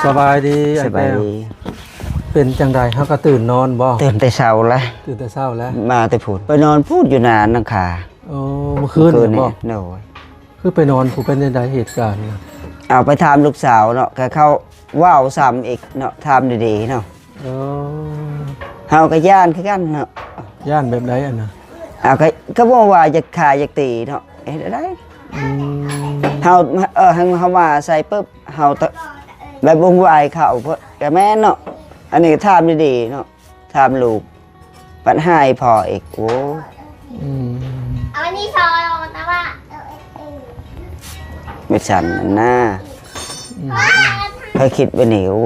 ສະບາຍດີ ສະບາຍດີ ອ້າຍແກ້ວ ເປັນຈັ່ງໃດ? ຫາກະຕື່ນນອນບໍ່? ຕື່ນແຕ່ເຊົ້າແລ້ວ ຕື່ນແຕ່ເຊົ້າແລ້ວ ມາແຕ່ພຸ້ນ ໄປນອນພຸ້ນຢູ່ໜ້າໜັງຄາ. ໂອ້ ມື້ຄືນນີ້ບໍ່? ໂດຍ. ຄືໄປນອນພຸ້ນ ເປັນຈັ່ງໃດເຫດການ? ເອົາ ໄປຖາມລູກສາວເນາະ ກະເຂົາເວົ້າຊ້ຳອີກເນາະ ຖາມດີໆເນາະ. ໂອ້ ເຮົາກະຢ້ານຄືກັນເນາະ. ຢ້ານແບບໃດຫັ້ນນະ? ເອົາ ກະ ກະບໍ່ວ່າຢາກຂ້າຢາກຕີເນາະ ເຮັດໄດ້. ອືມ ເຮົາ ເອີ ເຮົາ ເຮົາມາໃສ່ປຶບ ເຮົາຕະ ແບບວຸ່ນວາຍເຂົາ ເພິ່ນກະແມ່ນເນາະ. ອັນນີ້ກະຖາມດີໆເນາະ ຖາມລູກ ບັດໃຫ້ພໍ່ອີກ ໂອ້ ອືມ ເອົາອັນນີ້ຊອຍອອກມາຕາວ່າ ເອີ ເອີ ເອີ ແມ່ນຊັ້ນນະ. ອືມ ຂ້ອຍຄິດແບບນີ້ ໂອ້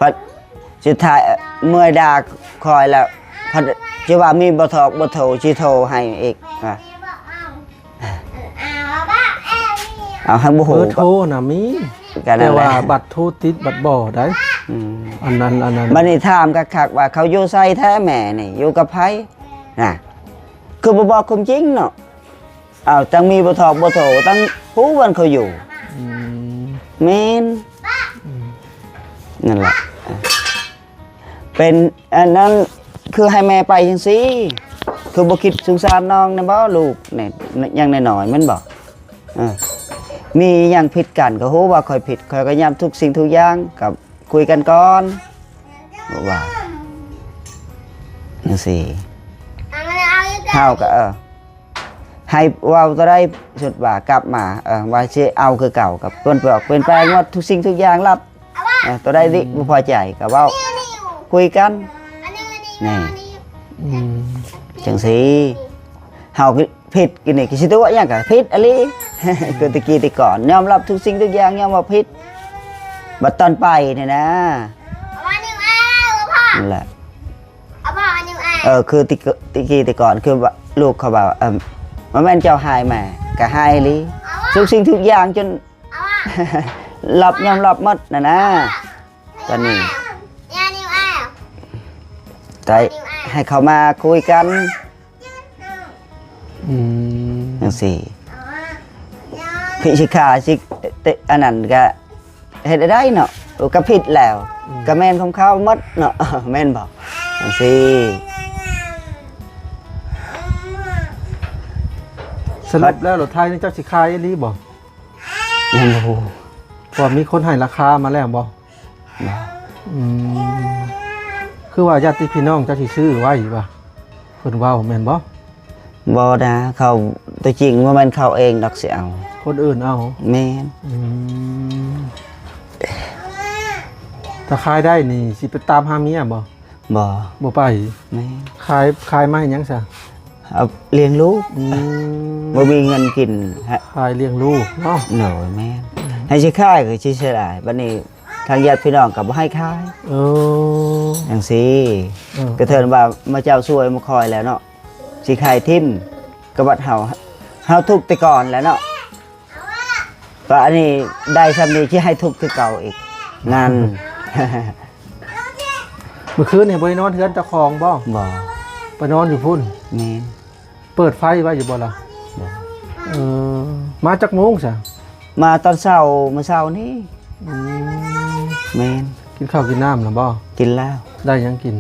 ພັດສຸດທ້າຍເມື່ອຍດ່າຂ້ອຍແລ້ວ ພັດຊິວ່າມີບໍ່ຖອກບໍ່ໂທ ຊິໂທໃຫ້ອີກວ່າ ເອົາ ເຮົາບໍ່ຮູ້ ເບີໂທນະມີ ກະນັ້ນແຫຼະ ແຕ່ວ່າບັດໂທຕິດບັດບໍ່ໄດ້. ອືມ ອັນນັ້ນ ອັນນັ້ນ ບັດນີ້ຖາມຄັກໆວ່າ ເຂົາຢູ່ໃສແທ້ແມ່ນີ້ ຢູ່ກັບໃຜນະ? ຄືບໍ່ບອກຄວາມຈິງເນາະ. ເອົາ ຈັ່ງມີບໍ່ຖອກບໍ່ໂທ ຈັ່ງຮູ້ບ່ອນເຂົາຢູ່. ອືມ ແມ່ນ. ອືມ ນັ້ນແຫຼະ ເປັນອັນນັ້ນ ຄືໃຫ້ແມ່ໄປຈັ່ງຊີ້ ຄືບໍ່ຄິດສົງສານນ້ອງແດ່ບໍ່? ລູກນີ້ຍັງນ້ອຍໆແມ່ນບໍ່? ເອີ ມີຫຍັງຜິດກັນກະຮູ້ວ່າຂ້ອຍຜິດ ຂ້ອຍກະຍອມທຸກສິ່ງທຸກຢ່າງ ກະຄຸຍກັນກ່ອນ ວ່າຈັ່ງຊີ້. ເຮົາກະ ເອີ ໃຫ້ເວົ້າຕົວໃດ ສົມມຸດວ່າກັບມາ ເອີ ວ່າຊິເອົາຄືເກົ່າ ກະເພິ່ນບອກ ປ່ຽນແປງໝົດທຸກສິ່ງທຸກຢ່າງ ລັບ ເອີ ຕົວໃດທີ່ ອືມ ບໍ່ພໍໃຈກະເວົ້າ ຄຸຍກັນ ນີ້. ອືມ ຈັ່ງຊີ້ ເຮົາຜິດ ກິນນີ້ກະຊິຕົວະຫຍັງກະຜິດອີ່ຫຼີ ຄືແຕ່ກີ້ແຕ່ກ່ອນ ຍອມຮັບທຸກສິ່ງທຸກຢ່າງ ຍອມຮັບຜິດ. ບັດຕອນໄປນີ້ນະ ນັ້ນແຫຼະ ເອີ ຄືແຕ່ກີ້ແຕ່ກ່ອນ ຄືວ່າລູກເຂົາວ່າ ເອີ ບໍ່ແມ່ນເຈົ້າໃຫ້ແມ່ ກະໃຫ້ອີ່ຫຼີ ທຸກສິ່ງທຸກຢ່າງ ຈົນ ເອົາ ລັບ ຍອມຮັບໝົດຫັ້ນນະ. ຕອນນີ້ ກະໃຫ້ເຂົາມາຄຸຍກັນ. ອືມ ຈັ່ງຊີ້ ພິຊິຂາຊິ ເຕະ ອັນນັ້ນກະເຮັດໄດ້ເນາະ ກະຜິດແລ້ວ ອືມ ກະແມ່ນຂອງເຂົາໝົດເນາະ ແມ່ນບໍ່? ຈັ່ງຊີ້ ສະຫຼຸບແລ້ວ ລົດໄຖນີ້ເຈົ້າຊິຂາຍອີ່ຫຼີບໍ່? ຍັງບໍ່ຮູ້ ວ່າມີຄົນໃຫ້ລາຄາມາແລ້ວບໍ່? ບໍ່. ອືມ ຄືວ່າຍາດຕິພີ່ນ້ອງເຈົ້າຊິຊື້ໄວ້ວ່າ ເພິ່ນເວົ້າແມ່ນບໍ່? ບໍ່ນະ ເຂົາ ຕົວຈິງບໍ່ແມ່ນເຂົາເອງດອກຊິເອົາ ຄົນອື່ນເອົາ. ແມ່ນ. ອືມ ຖ້າຂາຍໄດ້ນີ້ຊິໄປຕາມຫາເມຍບໍ່? ບໍ່ ບໍ່ໄປ. ແມ່ນ. ຂາຍ ຂາຍມາເຮັດຫຍັງຊະ? ເອົາລ້ຽງລູກ. ອືມ ບໍ່ມີເງິນກິນ ຂາຍລ້ຽງລູກເນາະ. ໂດຍ ແມ່ນ. ໃຫ້ຊິຂາຍກະຊິເສຍດາຍ ບັດນີ້ທາງຍາດພີ່ນ້ອງກະບໍ່ໃຫ້ຂາຍ. ເອີ ຈັ່ງຊີ້ ເອີ ກະເຖິງວ່າມາເຈົ້າຊ່ວຍມາຄອຍແລ້ວເນາະ ຊິຂາຍຖິ້ມ ກະບັດເຮົາ ເຮົາທຸກແຕ່ກ່ອນແລ້ວເນາະ. ກະອັນນີ້ໄດ້ຊ່ຳນີ້ຊິໃຫ້ທຸກຄືເກົ່າອີກນັ້ນ. ມື້ຄືນນີ້ບໍ່ໄດ້ນອນເຮືອນເຈົ້າຂອງບໍ່? ບໍ່. ໄປນອນຢູ່ພຸ້ນ? ແມ່ນ. ເປີດໄຟໄວ້ຢູ່ບໍ່ລະ? ບໍ່. ເອີ ມາຈັກໂມງຊະ? ມາຕອນເຊົ້າ ມື້ເຊົ້ານີ້. ອືມ ແມ່ນ. ກິນເຂົ້າກິນນ້ຳລະບໍ່? ກິນແລ້ວ. ໄດ້ຫຍັງກິນ?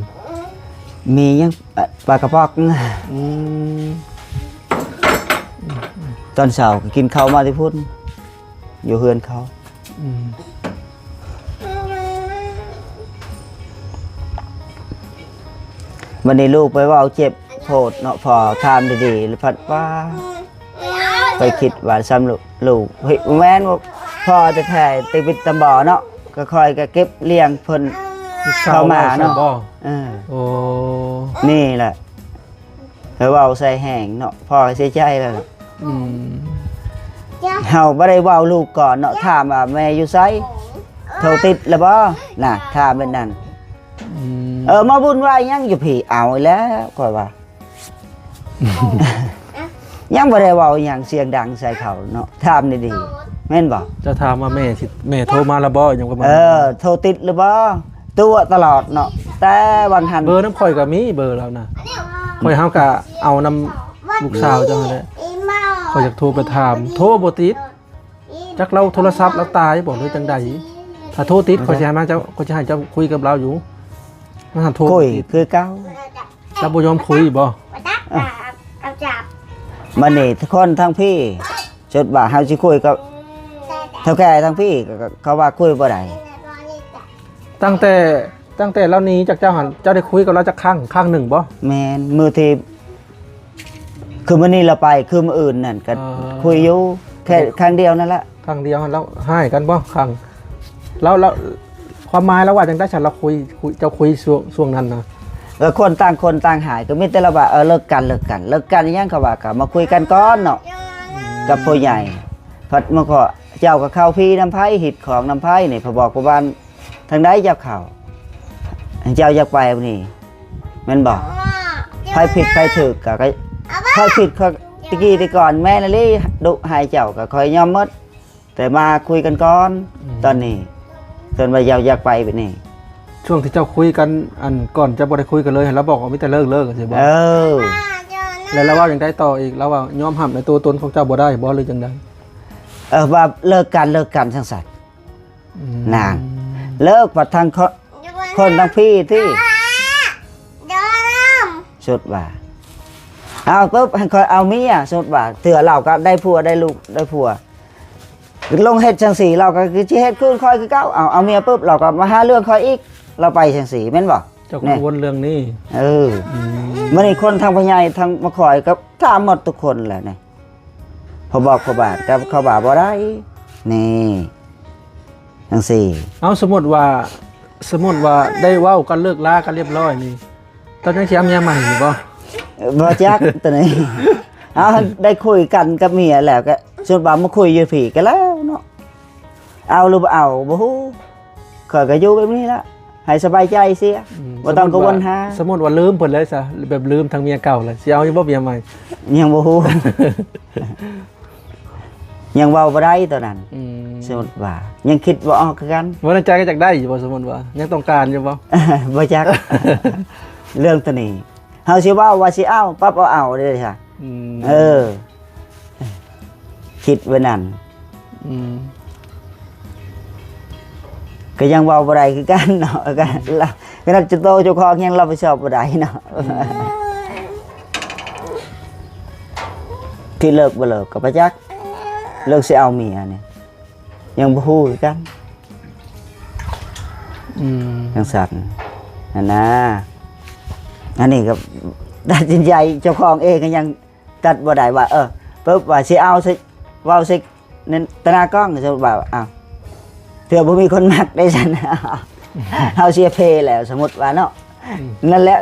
ມີຫຍັງ? ປາກະປ໋ອກ. ອືມ ຕອນເຊົ້າກະກິນເຂົ້າມາແຕ່ພຸ້ນ ຢູ່ເຮືອນເຂົາ. ອືມ ບັດນີ້ລູກໄປເວົ້າເຈັບໂພດເນາະ ພໍ່ຖາມດີໆ ແລ້ວພັດວ່າ ຂ້ອຍຄິດວ່າຊ່ຳລູກ ລູກ ເຮີ້ຍ ບໍ່ແມ່ນວ່າພໍ່ແທ້ໆ ແຕ່ບິດຕຳບໍ່ເນາະ ກະຂ້ອຍກະເກັບລ້ຽງເພິ່ນເຂົ້າມາເນາະ. ເອີ ໂອ້ ນີ້ແຫຼະ ຂ້ອຍເວົ້າໃສ່ແຮງເນາະ ພໍ່ກະເສຍໃຈແລ້ວ. ອືມ ເຮົາບໍ່ໄດ້ເວົ້າລູກກ່ອນເນາະ ຖາມວ່າແມ່ຢູ່ໃສ ໂທຕິດລະບໍ່ນະ ຖາມແບບນັ້ນ. ອືມ ເອີ ມາວຸ່ນວາຍຫຍັງຢູ່ພີ້ ເອົາອີກແລ້ວ ຂ້ອຍວ່າ ຍັງບໍ່ໄດ້ເວົ້າຫຍັງ ສຽງດັງໃສ່ເຂົາເນາະ ຖາມດີໆ ແມ່ນບໍ່? ເຈົ້າຖາມວ່າແມ່ຊິ ແມ່ໂທມາລະບໍ່ ຫຍັງປະມານ ເອີ ໂທຕິດລະບໍ່? ຕົວະຕະຫຼອດເນາະ ແຕ່ຫວ່າງຫັ້ນ ເບີນຳຂ້ອຍກະມີ ເບີລາວນະ ຂ້ອຍ ເຮົາກະເອົານຳລູກສາວເຈົ້າຫັ້ນແຫຼະ ຂ້ອຍຢາກໂທໄປຖາມ ໂທບໍ່ຕິດ ຈັກລາວໂທລະສັບລາວຕາຍບໍ່ ຫຼືຈັ່ງໃດ? ຖ້າໂທຕິດ ຂ້ອຍຊິໃຫ້ມາເຈົ້າ ຂ້ອຍຊິໃຫ້ເຈົ້າຄຸຍກັບລາວຢູ່ ມັນຫາໂທ ຄຸຍຄືເກົ່າ ລາວບໍ່ຍອມຄຸຍບໍ? ອ່ະ ບາດນີ້ຄົນທາງພີ້ ສົມມຸດວ່າເຮົາຊິຄຸຍກັບເຖົ້າແກ່ທາງພີ້ ເຂົາວ່າຄຸຍບໍ່ໄດ້. ຕັ້ງແຕ່ ຕັ້ງແຕ່ລາວໜີຈາກເຈົ້າຫັ້ນ ເຈົ້າໄດ້ຄຸຍກັບລາວຈັກຄັ້ງ? ຄັ້ງໜຶ່ງບໍ? ແມ່ນ ມື້ທີ່ ຄືມື້ນີ້ລາວໄປ ຄືມື້ອື່ນນັ້ນກໍ ເອີ ຄຸຍຢູ່ ແຄ່ຄັ້ງດຽວນັ້ນລະ. ຄັ້ງດຽວຫັ້ນ ລາວຮ້າຍກັນບໍ? ຄັ້ງ ລາວ ລາວ ຄວາມໝາຍລາວວ່າຈັ່ງໃດຊັ້ນ? ລາວຄຸຍ ຄຸຍ ເຈົ້າຄຸຍຊ່ວງ ຊ່ວງນັ້ນນະ? ກໍຄົນຕ່າງຄົນຕ່າງຮ້າຍ ກໍມີແຕ່ລາວວ່າ ເອີ ເລີກກັນ ເລີກກັນ ເລີກກັນອີ່ຫຍັງ ເຂົາວ່າກໍມາຄຸຍກັນກ່ອນເນາະ ອືມ ກັບຜູ້ໃຫຍ່. ພັດມາຂໍ ເຈົ້າກໍເຂົ້າພີ້ນຳໃຜ ຮີດຂອງນຳໃຜນີ້ ພະບອກພະບານ ທາງໃດເຈົ້າເຂົ້າ ເຈົ້າຢາກໄປນີ້ ແມ່ນບໍ່? ໃຜຜິດໃຜຖືກກໍ ກໍ ໃຜຜິດກໍ ແຕ່ກີ້ແຕ່ກ່ອນແມ່ນອີ່ຫຼີ ດຸຮ້າຍເຈົ້າກໍຂ້ອຍຍອມໝົດ ແຕ່ມາຄຸຍກັນກ່ອນ ອືມ ຕອນນີ້ ເພິ່ນວ່າຢາກ ຢາກໄປແບບນີ້. ຊ່ວງທີ່ເຈົ້າຄຸຍກັນ ອັນ ກ່ອນຈະບໍ່ໄດ້ຄຸຍກັນເລີຍ ລາວບອກວ່າມີແຕ່ເລີກ ເລີກ ຈັ່ງຊີ້ບໍ? ເອີ ແລ້ວລາວເວົ້າຈັ່ງໃດຕໍ່ອີກ? ລາວວ່າຍອມຮັບໃນຕົວຕົນຂອງເຈົ້າບໍ່ໄດ້ບໍ ຫຼືຈັ່ງໃດ? ເອີ ວ່າເລີກກັນ ເລີກກັນ ຈັ່ງຊັ້ນ. ອືມ ນານ ເລີກ ພັດທາງຄົນ ຄົນທາງພີ້ຕິ ສົມມຸດວ່າ ເອົາປຶບ ໃຫ້ຂ້ອຍເອົາເມຍ ສົມມຸດວ່າ ເທື່ອລາວກໍໄດ້ຜົວ ໄດ້ລູກ ໄດ້ຜົວ ລົງເຮັດຈັ່ງຊີ້ ລາວກໍຄືຊິເຮັດຄືນຂ້ອຍຄືເກົ່າ ເອົາ ເອົາເມຍປຶບ ລາວກໍມາຫາເລື່ອງຂ້ອຍອີກ ລາວໄປຈັ່ງຊີ້ແມ່ນບໍ່? ເຈົ້າກັງວົນເລື່ອງນີ້ ເອີ ອືມ ມື້ນີ້ຄົນທາງຜູ້ໃຫຍ່ ທາງໝາຄອຍກໍຖາມໝົດທຸກຄົນແຫຼະນີ້. ພໍບອກພໍ່ບ້ານກໍເຂົາວ່າບໍ່ໄດ້ ນີ້ ຈັ່ງຊີ້. ເອົາ ສົມມຸດວ່າ ສົມມຸດວ່າໄດ້ເວົ້າກັນເລີກລາກັນລຽບຮ້ອຍນີ້ ເຈົ້າຍັງຊິເອົາເມຍໃໝ່ຢູ່ບໍ່? ບໍ່ຈັກໂຕນີ້ ເຮົາໄດ້ຄຸຍກັນກັບເມຍແລ້ວ ກໍສົມມຸດວ່າມາຄຸຍຢູ່ພີ້ກໍແລ້ວເນາະ ເອົາຫຼືບໍ່ເອົາບໍ່ຮູ້ ຂ້ອຍກໍຢູ່ແບບນີ້ລະ ໃຫ້ສະບາຍໃຈເສຍ ອືມ ບໍ່ຕ້ອງກັງວົນຫາ. ສົມມຸດວ່າ ສົມມຸດວ່າລືມເພິ່ນເລີຍຊະ ແບບລືມທັງເມຍເກົ່າເລີຍ ຊິເອົາຢູ່ບໍ່ເມຍໃໝ່? ຍັງບໍ່ຮູ້ ຍັງເວົ້າບໍ່ໄດ້ຕອນນັ້ນ ອືມ ສົມມຸດວ່າ ຍັງຄິດບໍ່ອອກຄືກັນ. ເວົ້າໃນໃຈກໍຢາກໄດ້ຢູ່ບໍ່? ສົມມຸດວ່າ ຍັງຕ້ອງການຢູ່ບໍ່? ບໍ່ຈັກ ເລື່ອງໂຕນີ້ ເຮົາຊິເວົ້າວ່າຊິເອົາ ປັບເອົາ ເອົາເດ້ຊະ ອືມ ເອີ ຄິດໄວ້ນັ້ນ ອືມ ກໍຍັງເວົ້າບໍ່ໄດ້ຄືກັນເນາະ ກໍລະ ຂະໜາດເຈົ້າໂຕເຈົ້າຂອງຍັງຮັບຜິດຊອບບໍ່ໄດ້ເນາະ ອືມ ທີ່ເລີກບໍ່ເລີກກໍບໍ່ຈັກ ເລີກຊິເອົາເມຍນີ້ ຍັງບໍ່ຮູ້ຄືກັນ ອືມ ຈັ່ງຊັ້ນຫັ້ນນະ. ອັນນີ້ກໍຕັດສິນໃຈເຈົ້າຂອງເອງກໍຍັງ ຕັດບໍ່ໄດ້ວ່າ ເອີ ປຶບວ່າຊິເອົາ ຊິເວົ້າ ຊິ ໃນຕາໜ້າກ້ອງ ສົມມຸດວ່າ ອ້າວ ເທື່ອບໍ່ມີຄົນມັກໄດ້ຊັ້ນ ເຮົາເສຍເພແລ້ວ ສົມມຸດວ່າເນາະ ອືມ ນັ້ນແຫຼະ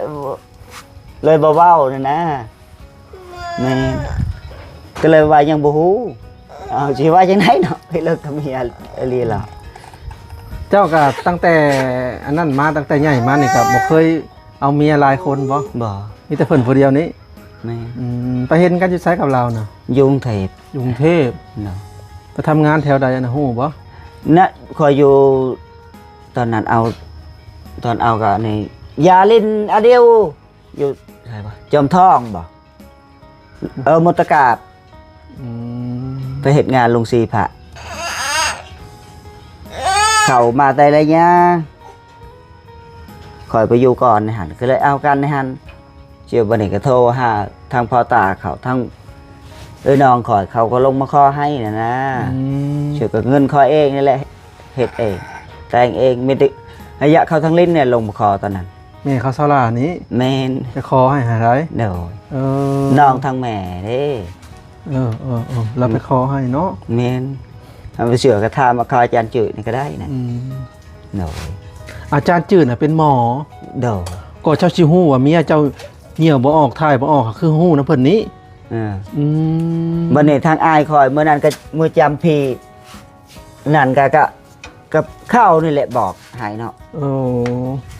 ເລີຍບໍ່ເວົ້ານັ້ນນະ ແມ່ນ ກໍເລີຍວ່າຍັງບໍ່ຮູ້ ເອົາ ຊິວ່າຈັ່ງໃດເນາະ ໄປເລີກກັບເມຍອີ່ຫຼີລະ. ເຈົ້າກໍຕັ້ງແຕ່ອັນນັ້ນມາ ຕັ້ງແຕ່ໃຫຍ່ມານີ້ກໍບໍ່ເຄີຍ ເອົາເມຍຫຼາຍຄົນບໍ່? ບໍ່ ມີແຕ່ເພິ່ນຜູ້ດຽວນີ້. ແມ່ນ. ອືມ ໄປເຮັດງານຢູ່ໃສກັບລາວນະ? ຢູ່ກຸງເທບ. ຢູ່ກຸງເທບ. ເນາະ. ໄປທຳງານແຖວໃດນະ ຮູ້ບໍ່? ນະ ຂ້ອຍຢູ່ ຕອນນັ້ນເອົາ ຕອນເອົາກໍນີ້ ຢາລິນອາດິວ ຢູ່ໃສວະ? ຈອມທອງບໍ່? ເອີ ມຸດຕະກາດ. ອືມ ໄປເຮັດງານໂລງສີພະ ເຂົ້າມາແຕ່ໄລຍາ ຂ້ອຍໄປຢູ່ກ່ອນໃນຫັ້ນ ກໍເລີຍເອົາກັນໃນຫັ້ນ. ເຈົ້າ ບັດນີ້ກໍໂທຫາທາງພໍ່ຕາເຂົາ ທາງເອື້ອຍນ້ອງຂ້ອຍ ເຂົາກໍລົງມາຂໍໃຫ້ຫັ້ນນະ. ອືມ ເຈົ້າ ກໍເງິນຂ້ອຍເອງນີ້ແຫຼະ ເຮັດເອງ ແຕ່ງເອງ ມີແຕ່ໄລຍະເຂົາທາງລິນນີ້ລົງມາຂໍຕອນນັ້ນ. ແມ່ເຂົາສາວຫຼ້ານີ້? ແມ່ນ. ໄປຂໍໃຫ້ຫາໃດ? ໂດຍ. ເອີ ນ້ອງທາງແມ່ເດ້. ເອີ ເອີ ເອີ ລາວໄປຂໍໃຫ້ເນາະ. ແມ່ນ. ເຮົາໄປເຊື່ອກໍຖາມວ່າເຂົາອາຈານຈືດນີ້ກໍໄດ້ນະ. ອືມ ໂດຍ. ອາຈານຈືດນະເປັນໝໍ? ໂດຍ. ກໍເຈົ້າຊິຮູ້ວ່າເມຍເຈົ້າຍ່ຽວບໍ່ອອກ ຖ່າຍບໍ່ອອກ ຄືຮູ້ນຳເພິ່ນນີ້. ເອີ ອືມ ບັດນີ້ທາງອ້າຍຂ້ອຍ ມື້ນັ້ນກໍມື້ຈຳຜີ ນັ້ນກະ ກະ ກະເຂົານີ້ແຫຼະບອກໃຫ້ເນາະ. ໂອ້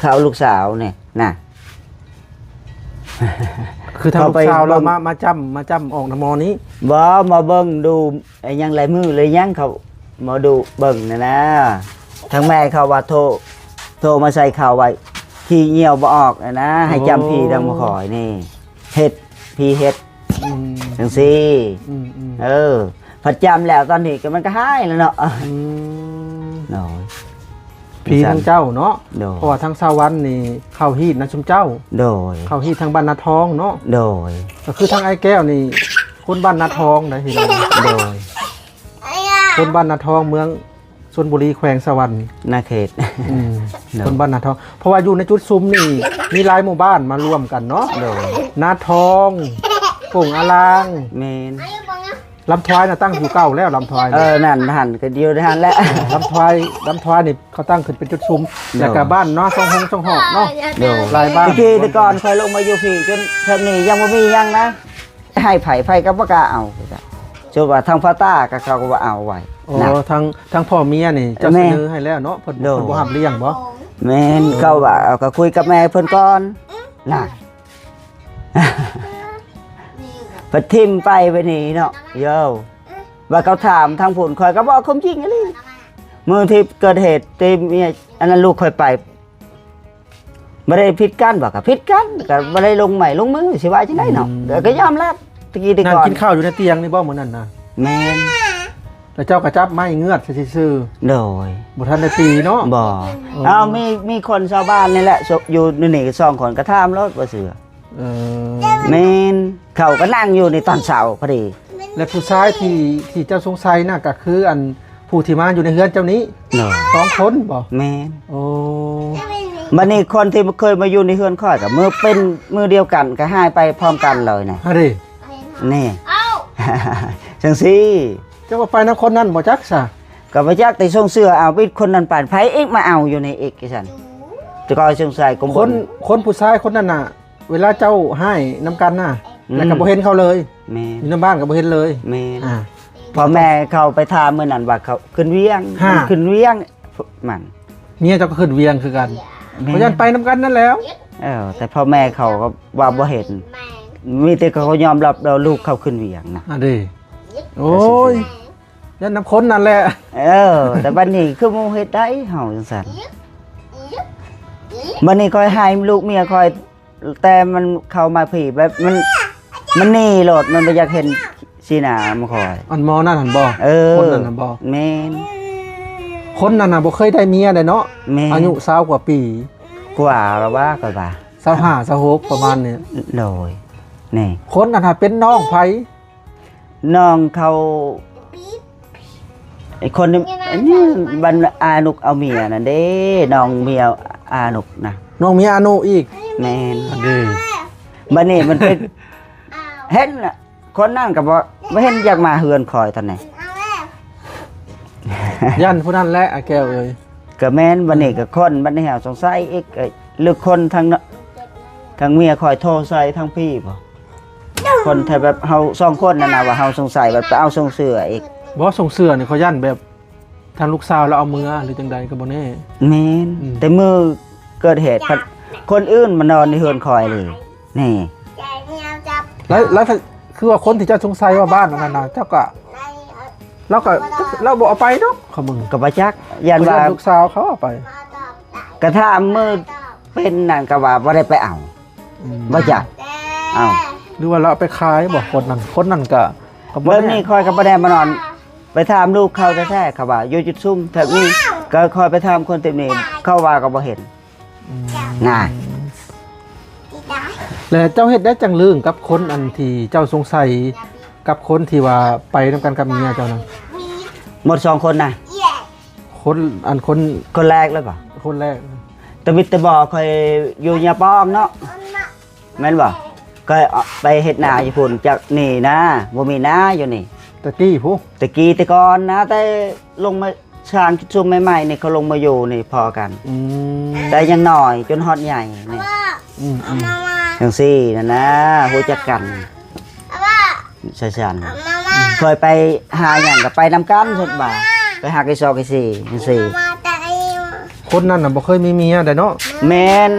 ເຂົາລູກສາວນີ້ນະ ຄືທາງລູກສາວລາວມາ ມາຈ້ຳ ມາຈ້ຳອອກນຳໝໍນີ້? ບໍ່ ມາເບິ່ງດູອີ່ຫຍັງລາຍມືລາຍຫຍັງ ເຂົາໝໍດູເບິ່ງຫັ້ນນະ. ທາງແມ່ເຂົາວ່າໂທ ໂທມາໃສ່ເຂົາວ່າຂີ້ຍ່ຽວບໍ່ອອກຫັ້ນນະ ໃຫ້ຈ້ຳຜີທາງໝໍຂ້ອຍນີ້ ເຮັດ ຜີເຮັດ ອືມ ຈັ່ງຊີ້. ອືມໆ ເອີ ພັດຈຳແລ້ວຕອນນີ້ກໍມັນກໍຫາຍແລ້ວເນາະ. ອືມ ໂດຍ. ຜີທາງເຈົ້າເນາະ ໂດຍ ເພາະວ່າທາງສາວວັນນີ້ເຂົ້າຮີດນຳຊຸມເຈົ້າ ໂດຍ ເຂົ້າຮີດທາງບ້ານນາທອງເນາະ ໂດຍ ກໍຄືທາງອ້າຍແກ້ວນີ້ຄົນບ້ານນາທອງໄດ໋ພີ່ນ້ອງ ໂດຍ ຄົນບ້ານນາທອງ ເມືອງຊົນບູລີ ແຂວງສະຫວັນນະເຂດ ອືມ ໂດຍ ຄົນບ້ານນາທອງ ເພາະວ່າຢູ່ໃນຈຸດຊຸມນີ້ມີຫຼາຍໝູ່ບ້ານມາລວມກັນເນາະ ໂດຍ ນາທອງ ໂປ່ງອາລາງ ແມ່ນ ລຳທວາຍນະຕັ້ງຢູ່ເກົ່າແລ້ວ ລຳທວາຍ ເອີ ນະ ນັ້ນຫັ້ນກໍຢູ່ໃນຫັ້ນແຫຼະ ລຳທວາຍ ລຳທວາຍນີ້ເຂົາຕັ້ງຂຶ້ນເປັນຈຸດຊຸມ ໂດຍ ແລ້ວກໍບ້ານນາຊອງຫົງຊອງຫອກເນາະ ໂດຍ ຫຼາຍບ້ານ ແຕ່ກີ້ແຕ່ກ່ອນຂ້ອຍລົງມາຢູ່ພີ້ຈົນເທື່ອນີ້ຍັງບໍ່ມີຫຍັງນະ ໃຫ້ໃຜ ໃຜກໍບໍ່ກ້າເອົາ ສົມມຸດວ່າທາງພໍ່ຕາກໍເຂົາກໍບໍ່ເອົາໄວ້ ໂອ້ ນະ ທາງ ທາງພໍ່ເມຍນີ້ເຈົ້າ ແມ່ນ ສະເໜີໃຫ້ແລ້ວເນາະ ເພິ່ນ ໂດຍ ເພິ່ນບໍ່ຮັບລ້ຽງບໍ່ ແມ່ນ ເຂົາວ່າເອົາກໍຄຸຍກັບແມ່ເພິ່ນກ່ອນ ນະ ເພິ່ນຖິ້ມໄປໄປນີ້ເນາະ ໂຍ ວ່າເຂົາຖາມທາງພຸ້ນ ຂ້ອຍກໍບອກຄວາມຈິງອີ່ຫຼີ ມື້ທີ່ເກີດເຫດທີ່ເມຍ ອັນນັ້ນລູກຂ້ອຍໄປ ບໍ່ໄດ້ຜິດກັນບໍ່ ກໍຜິດກັນ ກໍບໍ່ໄດ້ລົງໄມ້ລົງມື ຊິວ່າຈັ່ງໃດເນາະ ອືມ ກໍຍອມຮັບ ແຕ່ກີ້ແຕ່ກ່ອນ ນັ່ງກິນເຂົ້າຢູ່ໃນຕຽງນີ້ບໍ່ມື້ນັ້ນນະ ແມ່ນ ແລ້ວເຈົ້າກໍຈັບໄມ້ເງືອດໃສ່ຊື່ໆ ໂດຍ ບໍ່ທັນໄດ້ຕີເນາະ ບໍ່ ເອີ ເອົາ ມີ ມີຄົນຊາວບ້ານນີ້ແຫຼະ ຢູ່ໃນນີ້ສອງຄົນ ກໍຖາມໂລດບໍ່ເຊື່ອ ເອີ ແມ່ນ ເຂົາກໍນັ່ງຢູ່ໃນຕອນເຊົ້າພໍດີ ແລະຜູ້ຊາຍທີ່ ທີ່ເຈົ້າສົງໄສນະ ກໍຄືອັນຜູ້ທີ່ມາຢູ່ໃນເຮືອນເຈົ້ານີ້ ໂດຍ ສອງຄົນບໍ່ ແມ່ນ ໂອ້ ບັດນີ້ຄົນທີ່ເຄີຍມາຢູ່ໃນເຮືອນຂ້ອຍກໍມື້ເປັນມື້ດຽວກັນ ກໍຫາຍໄປພ້ອມກັນເລີຍນະ ຫັ້ນເດ ນີ້ ຈັ່ງຊີ້ ເຈົ້າວ່າໄປນຳຄົນນັ້ນບໍ່ຈັກຊະ ກໍບໍ່ຈັກ ແຕ່ສົ່ງເສື້ອເອົາ ບິດຄົນນັ້ນໄປ ໃຜອີກມາເອົາຢູ່ນີ້ອີກ ຈັ່ງຊັ້ນ ແຕ່ກໍສົງໄສກໍບໍ່ ຄົນ ຄົນຜູ້ຊາຍຄົນນັ້ນນະ ເວລາເຈົ້າຮ້າຍນຳກັນນະ ອືມ ແລ້ວກໍບໍ່ເຫັນເຂົາເລີຍ ແມ່ນ ຢູ່ນຳບ້ານກໍບໍ່ເຫັນເລີຍ ແມ່ນ ອ່າ ພໍ່ແມ່ເຂົາໄປຖາມມື້ນັ້ນວ່າເຂົາຂຶ້ນວຽງ ຮະ ມັນຂຶ້ນວຽງ ມັນ ເມຍເຈົ້າກໍຂຶ້ນວຽງຄືກັນ ແມ່ນ ກໍຢ້ານໄປນຳກັນນັ້ນແຫຼ້ວ ເອີ ແຕ່ພໍ່ແມ່ເຂົາກໍວ່າບໍ່ເຫັນ ມີແຕ່ເຂົາຍອມຮັບວ່າລູກເຂົາຂຶ້ນວຽງນະ ອັນເດ ໂອ້ຍ ຢ້ານນຳຄົນນັ້ນແຫຼະ ເອີ ແຕ່ບັດນີ້ຄືໝູ່ເຮັດໄດ້ເຮົາຈັ່ງຊັ້ນ ບັດນີ້ຂ້ອຍໃຫ້ລູກເມຍຂ້ອຍ ແຕ່ມັນເຂົ້າມາພີ້ແບບມັນ ມັນໜີໂລດ ມັນບໍ່ຢາກເຫັນສີໜ້າຂອງຂ້ອຍ ອັນໝໍນັ້ນຫັ້ນບໍ່ ເອີ ຄົນນັ້ນຫັ້ນບໍ່ ແມ່ນ ຄົນນັ້ນນະບໍ່ເຄີຍໄດ້ເມຍໃດເນາະ ແມ່ນ ອາຍຸຊາວກວ່າປີ ກວ່າລະວ່າ ກໍວ່າ ຊາວຫ້າ ຊາວຫົກ ປະມານນີ້ ໂດຍ ນີ້ ຄົນນັ້ນຫາເປັນນ້ອງໃຜ ນ້ອງເຂົາ ໄອ້ຄົນນີ້ ອັນນີ້ ບັນອານຸກເອົາເມຍນັ້ນເດ້ ນ້ອງເມຍອານຸກນະ ນ້ອງເມຍອານຸອີກ ແມ່ນ ເດ້ ບັດນີ້ມັນໄປເຫັນ ຄົນນັ້ນກໍບໍ່ ບໍ່ເຫັນຢາກມາເຮືອນຂ້ອຍຕອນນີ້ ຢ້ານຜູ້ນັ້ນແຫຼະ ອ້າຍແກ້ວເອີຍ ກໍແມ່ນ ບັດນີ້ກໍຄົນ ບັດນີ້ເຮົາສົງໄສອີກ ເອີ ຫຼືຄົນທາງ ທາງເມຍຂ້ອຍໂທໃສ່ທາງພີ້ບໍ ຄົນທີ່ແບບເຮົາສອງຄົນນັ້ນນະ ວ່າເຮົາສົງໄສ ແບບໄປເອົາສົ່ງເສື້ອອີກ ບໍ່ ສົ່ງເສື້ອນີ້ ຂ້ອຍຢ້ານແບບທາງລູກສາວລາວເອົາເມືອ ຫຼືຈັ່ງໃດກໍບໍ່ແນ່ ແມ່ນ ອືມ ແຕ່ມື້ເກີດເຫດ ຄົນອື່ນມານອນໃນເຮືອນຂ້ອຍເລີຍ ນີ້ ແລ້ວ ແລ້ວຄືວ່າຄົນທີ່ເຈົ້າສົງໄສວ່າບ້ານອັນນັ້ນນະ ເຈົ້າກໍ ລາວກໍ ລາວບໍ່ເອົາໄປດອກ ເຂົາເບິ່ງ ກໍບໍ່ຈັກ ຢ້ານວ່າ ຢ້ານລູກສາວເຂົາເອົາໄປ ກະຖາມມື້ເປັນນັ້ນກໍວ່າບໍ່ໄດ້ໄປເອົາ ອືມ ບໍ່ຈັກ ເອົ້າ ຫຼືວ່າລາວເອົາໄປຂາຍບໍ່ ຄົນນັ້ນ ຄົນນັ້ນກໍ ກໍບໍ່ ແບບນີ້ຂ້ອຍກໍບໍ່ໄດ້ມານອນ ໄປຖາມລູກເຂົາແທ້ໆ ເຂົາວ່າຢູ່ຈຸດຊຸມແຖວນີ້ ກໍຂ້ອຍໄປຖາມຄົນແຖວນີ້ ເຂົາວ່າກໍບໍ່ເຫັນ ອືມ ນະ ແລ້ວເຈົ້າເຮັດໄດ້ຈັ່ງເລື່ອງກັບຄົນອັນທີ່ເຈົ້າສົງໄສ ກັບຄົນທີ່ວ່າໄປນຳກັນກັບເມຍເຈົ້ານັ້ນ ໝົດສອງຄົນນະ ຄົນ ອັນຄົນ ຄົນແລກເລີຍບໍ່? ຄົນແລກ ຕະບິດຕະບໍ ຂ້ອຍຢູ່ຍາປ້ອມເນາະ ແມ່ນບໍ່? ຂ້ອຍໄປເຮັດນາຢູ່ພຸ້ນ ຈັກໜີນາ ບໍ່ມີນາຢູ່ນີ້ ຕະກີ້ພຸ້ນ ຕະກີ້ແຕ່ກ່ອນນະ ແຕ່ລົງມາ ສ້າງຈຸດຊຸມໃໝ່ໆນີ້ ເຂົາລົງມາຢູ່ນີ້ພໍກັນ ອືມ ແຕ່ຍັງນ້ອຍຈົນຮອດໃຫຍ່ນີ້ ອືມໆ ຈັ່ງຊີ້ນັ້ນນະ ຮູ້ຈັກກັນ ຊັ້ນໆ ເຄີຍໄປຫາຫຍັງກໍໄປນຳກັນ ສົມວ່າໄປຫາໄກ່ຊອກໄກ່ຊີ ຈັ່ງຊີ້ ຄົນນັ້ນນະບໍ່ເຄີຍມີເມຍໃດເນາະ ແມ່ນ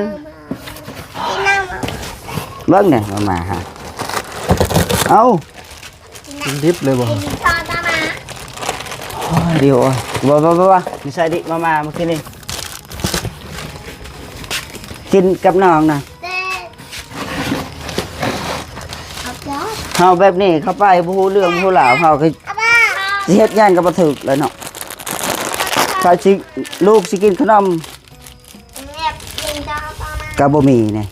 ເບິ່ງແດ່ມາມ່າຫາ ເອົ້າ ກິນດິບເລີຍບໍ່? ໂອ້ຍ ດຽວ ບໍ່ ບໍ່ ບໍ່ ບໍ່ ນິໄສດີ ມາ ມາ ມາກິນນີ້ ກິນກັບນ້ອງນະ ເຮົາແບບນີ້ເຂົ້າໄປບໍ່ຮູ້ເລື່ອງບໍ່ຮູ້ລາວ ເຮົາກໍຊິເຮັດຫຍັງກໍບໍ່ຖືກແລ້ວເນາະ ໃຜຊິ ລູກຊິກິນຂະໜົມ ກໍບໍ່ມີນີ້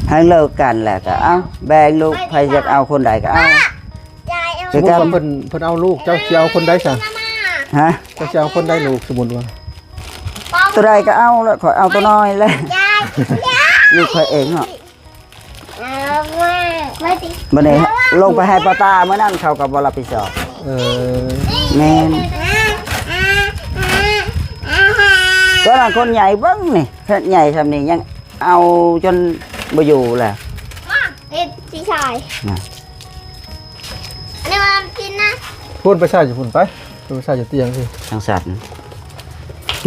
ໃຫ້ເລີກກັນແລ້ວກໍເອົາ ແບ່ງລູກ ໃຜຢາກເອົາຄົນໃດກໍເອົາ. ສົມມຸດວ່າເພິ່ນ ເພິ່ນເອົາລູກ ເຈົ້າຊິເອົາຄົນໃດຊະ? ຮະ? ເຈົ້າຊິເອົາຄົນໃດລູກ ສົມມຸດວ່າ? ຕົວໃດກໍເອົາລະ ຂ້ອຍເອົາຕົວນ້ອຍແຫຼະ ລູກຂ້ອຍເອງເນາະ. ບັດນີ້ລົງໄປໃຫ້ປາຕາ ມື້ນັ້ນເຂົາກໍບໍ່ຮັບຜິດຊອບ. ເອີ ແມ່ນ ຕອນນັ້ນຄົນໃຫຍ່ເບິ່ງນີ້ ເຮັດໃຫຍ່ຊ່ຳນີ້ ຍັງເອົາຈົນບໍ່ຢູ່ແລ້ວ. ເຮັດທີ່ຊາຍ ນະ ອັນນີ້ວ່າກິນນະ ພຸ້ນໄປໃສ່ຢູ່ພຸ້ນໄປ ພຸ້ນໄປໃສ່ຢູ່ຕຽງຊິ ທາງສັດ.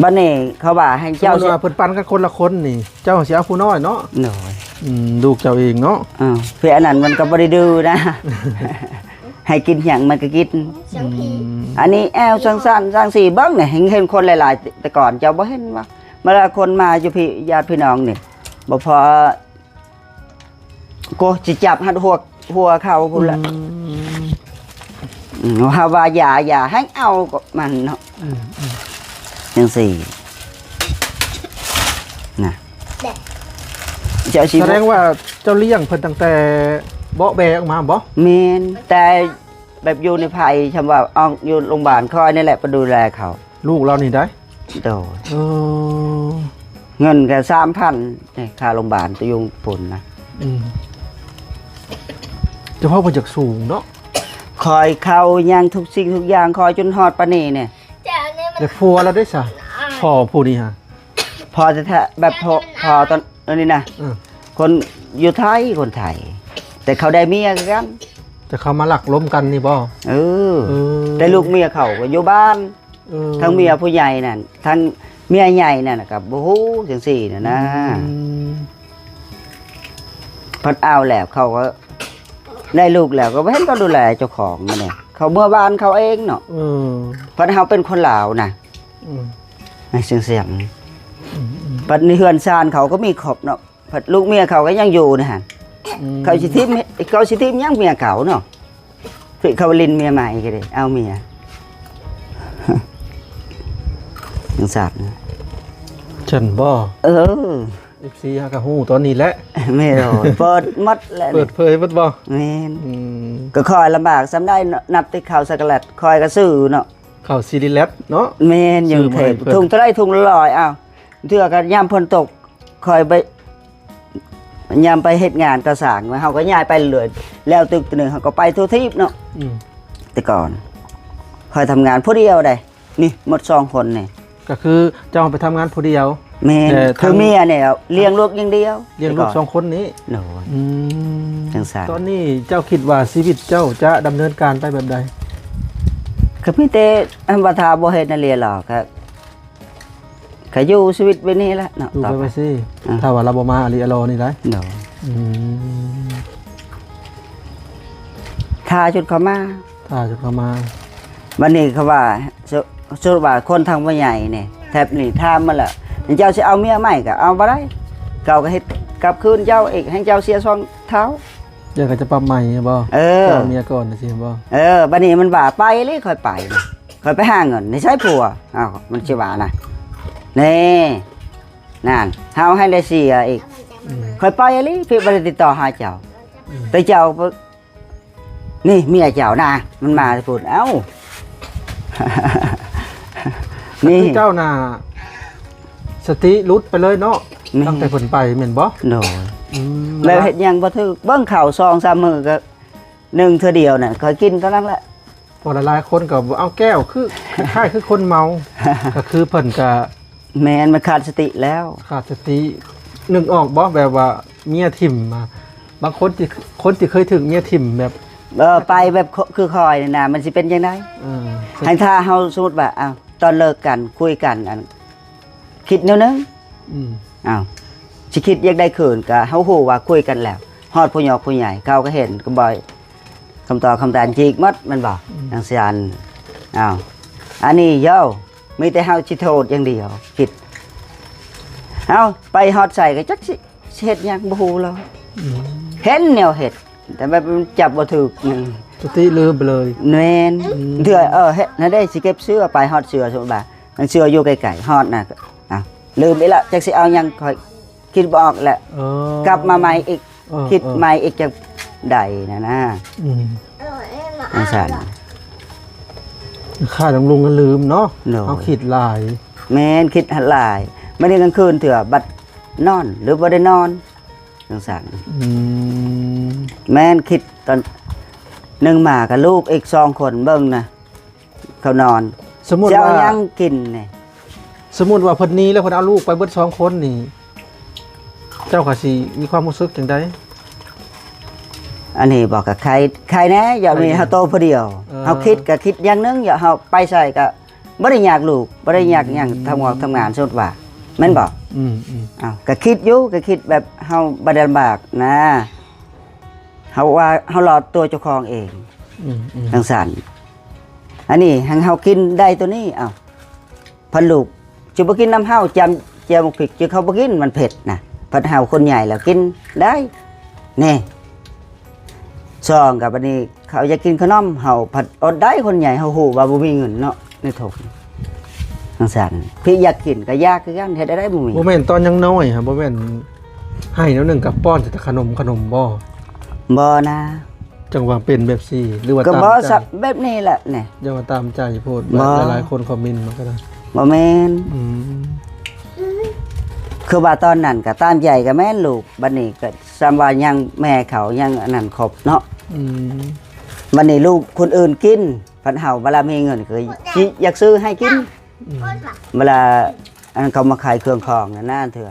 ບັດນີ້ເຂົາວ່າໃຫ້ເຈົ້າ ສົມມຸດວ່າເພິ່ນປັນກັນຄົນລະຄົນນີ້ ເຈົ້າຊິເອົາຜູ້ນ້ອຍເນາະ. ໂດຍ ອືມ ລູກເຈົ້າເອງເນາະ. ອ້າວ ເພຍອັນນັ້ນມັນກໍບໍ່ໄດ້ດື້ນະ ໃຫ້ກິນຫຍັງມັນກໍກິນ. ອືມ ອັນນີ້ແອວຈັ່ງຊັ້ນຈັ່ງຊີ້ ເບິ່ງນີ້ ເຫັນ ເຫັນຄົນຫຼາຍໆ ແຕ່ກ່ອນເຈົ້າບໍ່ເຫັນບໍ່? ເວລາຄົນມາຢູ່ພີ້ ຍາດພີ່ນ້ອງນີ້ ບໍ່ພໍ ກໍຊິຈັບຮັດຫົວ ຫົວເຂົາພຸ້ນລະ. ອືມ ອືມ ເຮົາວ່າຢ່າ ຢ່າໃຫ້ເອົາກໍມັນເນາະ. ອືມ ອືມ ຈັ່ງຊີ້ນະ ເຈົ້າຊິ ສະແດງວ່າເຈົ້າລ້ຽງເພິ່ນຕັ້ງແຕ່ເບາະແບອອກມາບໍ? ແມ່ນ ແຕ່ແບບຢູ່ໃນໄພ ຊ່ຳວ່າອອກຢູ່ໂລງບານ ຂ້ອຍນີ້ແຫຼະໄປດູແລເຂົາ. ລູກລາວນີ້ໄດ໋? ໂດຍ ເອີ ເງິນກໍສາມພັນ ນີ້ ຄ່າໂລງບານ ຕະຢູ່ພຸ້ນນະ. ອືມ ເຈົ້າພໍ່ເພິ່ນຢາກສູງເນາະ ຂ້ອຍເຂົ້າຫຍັງທຸກສິ່ງທຸກຢ່າງ ຂ້ອຍຈົນຮອດປານນີ້ນີ້. ແລ້ວຜົວລາວໄດ້ຊະ? ພໍ່ຜູ້ນີ້ຫະ? ພໍ່ແທ້ໆ ແບບພໍ່ ພໍ່ຕອນ ອັນນີ້ນະ ເອີ ຄົນຢູ່ໄທ ຄົນໄທ ແຕ່ເຂົາໄດ້ເມຍຄືກັນ. ແຕ່ເຂົາມາລັກລົມກັນນີ້ບໍ? ເອີ ເອີ ແຕ່ລູກເມຍເຂົາກໍຢູ່ບ້ານ. ເອີ ທັງເມຍຜູ້ໃຫຍ່ນັ້ນ ທັງເມຍໃຫຍ່ນັ້ນກໍບໍ່ຮູ້ຈັ່ງຊີ້ນະນະ. ອືມ ພັດເອົາແລ້ວເຂົາກໍໄດ້ລູກແລ້ວ ກໍບໍ່ເຫັນເຂົາດູແລເຈົ້າຂອງມັນນີ້ ເຂົາເມືອບ້ານເຂົາເອງເນາະ. ເອີ ພັດເຮົາເປັນຄົນລາວນະ. ອືມ ໃນເຊງຊຽງ ອືມໆ ບັດໃນເຮືອນຊານເຂົາກໍມີຄົບເນາະ ພັດລູກເມຍເຂົາກໍຍັງຢູ່ນະຫັ້ນ. ອືມ ເຂົາຊິຖິ້ມ ເຂົາຊິຖິ້ມຫຍັງເມຍເກົ່າເນາະ ເຂົາຫຼິ້ນເມຍໃໝ່ກໍໄດ້ເອົາເມຍ ຈັ່ງຊັ້ນ ຊັ້ນບໍ? ເອີ ເອັຟຊີເຮົາກໍຮູ້ຕອນນີ້ແຫຼະ. ແມ່ນ ເປີດໝົດແລ້ວ ເປີດເຜີຍໝົດບໍ? ແມ່ນ ອືມ ກໍຂ້ອຍລຳບາກສ່ຳໃດເນາະ ນັບແຕ່ເຂົ້າຊັກໂກແລັດ ຂ້ອຍກໍຊື້ເນາະ ເຂົ້າຊີຣີແລັດເນາະ. ແມ່ນ ຢູ່ເທບ ຖົງເທົ່າໃດ? ຖົງລະຮ້ອຍ. ອ້າວ ເທື່ອກໍຍາມຝົນຕົກ ຂ້ອຍໄປ ຍາມໄປເຮັດງານກໍ່ສ້າງ ເຮົາກໍຍ້າຍໄປເລື້ອຍ ແລ້ວຕຶກຕົວໜຶ່ງ ເຮົາກໍໄປທົ່ວທີບເນາະ. ອືມ ແຕ່ກ່ອນຂ້ອຍທຳງານຜູ້ດຽວເດ້ ນີ້ໝົດສອງຄົນນີ້ ກໍຄືເຈົ້າໄປທຳງານຜູ້ດຽວ. ແມ່ນ ແຕ່ ຄືເມຍນີ້ລ້ຽງລູກຢ່າງດຽວ ລ້ຽງລູກສອງຄົນນີ້. ໂດຍ ອືມ ຈັ່ງຊັ້ນ. ຕອນນີ້ເຈົ້າຄິດວ່າຊີວິດເຈົ້າຈະດຳເນີນການໄປແບບໃດ? ກໍມີແຕ່ ອັນວ່າຖ້າບໍ່ເຮັດນັ້ນເລີຍລະ ກໍ ກໍຢູ່ຊີວິດແບບນີ້ແຫຼະເນາະ ຢູ່ໄປ ຕໍ່ໄປ ວ່າຊີ້ ອ່າ ຖ້າວ່າລາວບໍ່ມາອາລີອາລໍນີ້ໄດ໋. ໂດຍ ອືມ ຖ້າຈົນເຂົາມາ ຖ້າຈົນເຂົາມາ. ບັດນີ້ເຂົາວ່າ ສົ ສົມມຸດວ່າຄົນທາງຜູ້ໃຫຍ່ນີ້ ແຖບນີ້ຖາມມາແລ້ວ ເຈົ້າຊິເອົາເມຍໃໝ່ກໍເອົາບໍ່ໄດ້ ເຂົາກໍເຮັດກັບຄືນເຈົ້າອີກ ໃຫ້ເຈົ້າເສຍສອງເທົ່າ. ເຈົ້າກໍຈະປັບໃໝ່ບໍ? ເອີ ເຈົ້າເມຍກ່ອນຊີ້ບໍ? ເອີ ບັດນີ້ມັນວ່າໄປເລີຍ ຂ້ອຍໄປ ຂ້ອຍໄປຫາເງິນໃນໃສຜົວ. ອ້າວ ມັນຊິວ່ານະ ແນ່ ນັ້ນ ເຮົາໃຫ້ໄດ້ເສຍອີກ. ອືມ ຂ້ອຍໄປອີ່ຫຼີ ເພິ່ນບໍ່ໄດ້ຕິດຕໍ່ຫາເຈົ້າ. ອືມ ແຕ່ເຈົ້າ ນີ້ເມຍເຈົ້ານະ ມັນມາແຕ່ພຸ້ນ. ເອົ້າ ນີ້ ຄືເຈົ້ານະ ສະຕິຫຼຸດໄປເລີຍເນາະ. ແມ່ນ ຕັ້ງແຕ່ເພິ່ນໄປແມ່ນບໍ່? ໂດຍ ອືມ ແລ້ວເຮັດຫຍັງບໍ່ຖືກ ເບິ່ງເຂົ້າສອງສາມມື້ກໍ ໜຶ່ງເທື່ອດຽວນັ້ນ ຂ້ອຍກິນເທົ່ານັ້ນແຫຼະ. ເພາະຫຼາຍໆຄົນກໍເອົາແກ້ວ ຄືຄ້າຍໆຄືຄົນເມົາ ກໍຄືເພິ່ນກໍ ແມ່ນ ມັນຂາດສະຕິແລ້ວ ຂາດສະຕິ. ນຶກອອກບໍ່ ແບບວ່າເມຍຖິ້ມ ບາງຄົນທີ່ ຄົນທີ່ເຄີຍຖືກເມຍຖິ້ມແບບ ເອີ ໄປແບບ ຄືຂ້ອຍນີ້ນະ ມັນຊິເປັນຈັ່ງໃດ? ເອີ ໃຫ້ຖ້າເຮົາ ສົມມຸດວ່າ ອ້າວ ຕອນເລີກກັນ ຄຸຍກັນ ອັນ ຄິດແນວໜຶ່ງ. ອືມ ອ້າວ ຊິຄິດຢາກໄດ້ຄືນ ກໍເຮົາຮູ້ວ່າຄຸຍກັນແລ້ວ ຮອດຜູ້ຍອກຜູ້ໃຫຍ່ ເຂົາກໍເຫັນ ກໍບໍ່ ຄຳຕອບຄຳຕານຈີກໝົດແມ່ນບໍ່? ອືມ ຈັ່ງຊັ້ນ. ອ້າວ ອັນນີ້ໂຍ ມີແຕ່ເຮົາຊິໂທດຢ່າງດຽວ ຄິດ ເຮົາໄປຮອດໃສກໍຈັກຊິ ຊິເຮັດຫຍັງບໍ່ຮູ້ລະ. ອືມ ເຫັນແນວເຮັດ ແຕ່ແບບມັນຈັບບໍ່ຖືກໜຶ່ງ ສະຕິລືມໄປເລີຍ. ແມ່ນ. ອືມ ເທື່ອ ເອີ ເຮັດນັ້ນເດ້ ຊິເກັບເສື້ອ ໄປຮອດເສື້ອ ສົມມຸດວ່າ ມັນເສື້ອຢູ່ໃກ້ໆ ຮອດນະ ອ້າວ ລືມອີກລະ ຈັກຊິເອົາຫຍັງ ຂ້ອຍຄິດບໍ່ອອກແຫຼະ. ເອີ ກັບມາໃໝ່ອີກ. ເອີ ຄິດ ເອີ ໃໝ່ອີກ ຈັ່ງໃດນະນະ. ອືມ ຈັ່ງຊັ້ນ ຄ່າບຳລຸງກໍລືມເນາະ. ໂດຍ ເຮົາຄິດຫຼາຍ. ແມ່ນ ຄິດຫຼາຍ. ບາດນີ້ກາງຄືນເທື່ອບັດນອນ ຫຼືບໍ່ໄດ້ນອນ ຈັ່ງຊັ້ນ. ອືມ ແມ່ນ ຄິດຕອນໜຶ່ງມາກັບລູກອີກສອງຄົນ ເບິ່ງນະ ເຂົານອນ ສົມມຸດວ່າ ຊິເອົາຫຍັງກິນນີ້? ສົມມຸດວ່າເພິ່ນໜີແລ້ວ ເພິ່ນເອົາລູກໄປເບິດສອງຄົນນີ້ ເຈົ້າກໍຊິມີຄວາມຮູ້ສຶກຈັ່ງໃດ? ອັນນີ້ບໍ່ ກໍໄຄ ໄຄແດ່ ຢາກມີ ໄຄແດ່ ເຮົາໂຕຜູ້ດຽວ. ເອີ ເຮົາຄິດກໍຄິດຢ່າງໜຶ່ງ ຢາກເຮົາໄປໃສກໍບໍ່ໄດ້ຍາກລູກ ບໍ່ໄດ້ຍາກຫຍັງ ອືມ ທຳງອກທຳງານ ສົມມຸດວ່າ ແມ່ນບໍ່? ອືມໆ ເອົ້າ ກໍຄິດຢູ່ ກໍຄິດແບບເຮົາບໍ່ໄດ້ລຳບາກນະ ເຮົາວ່າເຮົາລອດຕົວເຈົ້າຂອງເອງ. ອືມໆ ຈັ່ງຊັ້ນ. ອັນນີ້ຫັ້ນເຮົາກິນໄດ້ໂຕນີ້ ເອົ້າ ພັນລູກຊິບໍ່ກິນນຳເຮົາ ຈ້ຳແຈ່ວໝາກພິກ ເຈົ້າເຂົາບໍ່ກິນ ມັນເຜັດນະ ພັນເຮົາຄົນໃຫຍ່ແລ້ວກິນໄດ້ ແນ່. ສອງ ກໍບາດນີ້ເຂົາຢາກກິນຂະໜົມ ເຮົາພັດອົດໄດ້ ຄົນໃຫຍ່ ເຮົາຮູ້ວ່າບໍ່ມີເງິນເນາະ ໃນຖົງ ຈັ່ງຊັ້ນ. ພິກຢາກກິນກໍຢາກຄືກັນ ເຮັດໄດ້ບໍ່ມີ. ບໍ່ແມ່ນຕອນຍັງນ້ອຍຫັ້ນ ບໍ່ແມ່ນໃຫ້ແນວໜຶ່ງກໍປ້ອນແຕ່ຂະໜົມ ຂະໜົມບໍ່? ບໍ່ນະ. ຈັ່ງວ່າເປັນແບບຊີ້ ຫຼືວ່າ ກໍບໍ່ ຕາມໃຈ ແບບນີ້ແຫຼະນີ້ ຢ່າວ່າຕາມໃຈໂພດ ບໍ່ ຫຼາຍໆຄົນຄອມເມັນມາກໍໄດ້. ບໍ່ແມ່ນ. ອືມ ຄືວ່າຕອນນັ້ນກໍຕາມໃຈ ກໍແມ່ນລູກ ບາດນີ້ກໍສ່ຳວ່າຍັງແມ່ເຂົາຍັງອັນນັ້ນຄົບເນາະ. ອືມ ບາດນີ້ລູກຄົນອື່ນກິນ ພັດເຮົາເວລາມີເງິນກໍຊິຢາກຊື້ໃຫ້ກິນ. ອືມ ເວລາອັນເຂົາມາຂາຍເຄື່ອງຂອງນັ້ນນະ ເທື່ອ